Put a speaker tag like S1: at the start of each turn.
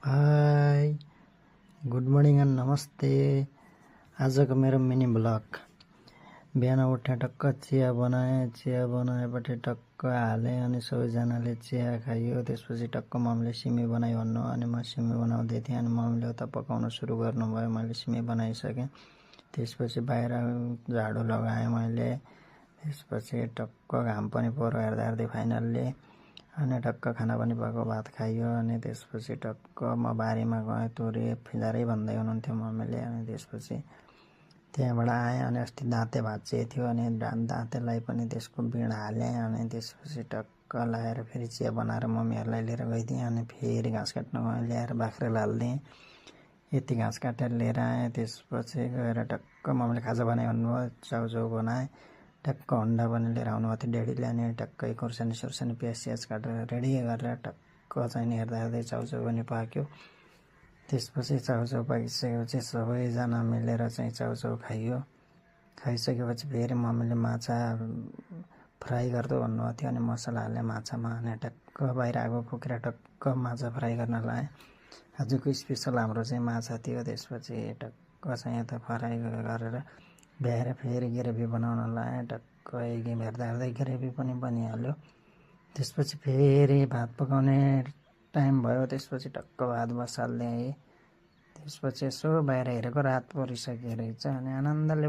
S1: High good morning and नमस्ते। आजको मेरो मिनी ब्लग। बिहान उठेँ, टक्क चिया बनाएपछि टक्क हालेँ अनि सबैजनाले चिया खायो। त्यसपछि टक्क मम्मीले सिमी बनाइ भन्नु अनि म सिमी बनाउँदै थिएँ अनि मम्मीले उता पकाउन सुरु गर्नुभयो। मैले सिमी बनाइसकेँ। त्यसपछि बाहिर झाडु लगाएँ मैले। त्यसपछि टक्क घाम पनि पऱ्यो हेर्दै फाइनल्ली। अनि टक्क खाना पनि पकाएको, भात खाइयो। अनि त्यसपछि टक्क म बारीमा गएँ, तोरी फिजारै भन्दै हुनुहुन्थ्यो मम्मीले। अनि त्यसपछि त्यहाँबाट आएँ अनि अस्ति दाँते भाँचिएको थियो अनि दाँतेलाई पनि त्यसको बिँड हालेँ। अनि त्यसपछि टक्क लगाएर फेरि चिया बनाएर मम्मीहरूलाई लिएर गइदिएँ। अनि फेरि घाँस काट्न गएँ, ल्याएर बाख्रालाई हालिदिएँ। यति घाँस काटेर लिएर आएँ। त्यसपछि गएर टक्क मम्मीले खाजा बनाइ भन्नुभयो, चाउचाउ बनाएँ। टक्क हन्डा पनि लिएर आउनुभएको थियो डेडीले। अनि टक्कै खुर्सानी सुर्सानी प्याज स्याज काटेर रेडी गरेर टक्क चाहिँ हेर्दै चाउचाउ पनि पाक्यो। त्यसपछि चाउचाउ पाकिसकेपछि सबैजना मिलेर चाहिँ चाउचाउ खाइयो। खाइसकेपछि फेरि मम्मीले माछा फ्राई गर्दै भन्नुभएको थियो अनि मसला हालेँ माछामा। अनि टक्क बाहिर आगो फुकेर टक्क माछा फ्राई गर्न लाएँ। आजको स्पेसल हाम्रो चाहिँ माछा थियो। त्यसपछि टक्क चाहिँ यता फ्राई गरेर भ्याएर फेरि ग्रेभी बनाउन लाएँ। टक्क गेम हेर्दै ग्रेभी पनि बनिहाल्यो। त्यसपछि फेरि भात पकाउने टाइम भयो। त्यसपछि टक्क भात बसालिदिएँ। त्यसपछि यसो बाहिर हेरेको रात परिसक्यो रहेछ अनि आनन्दले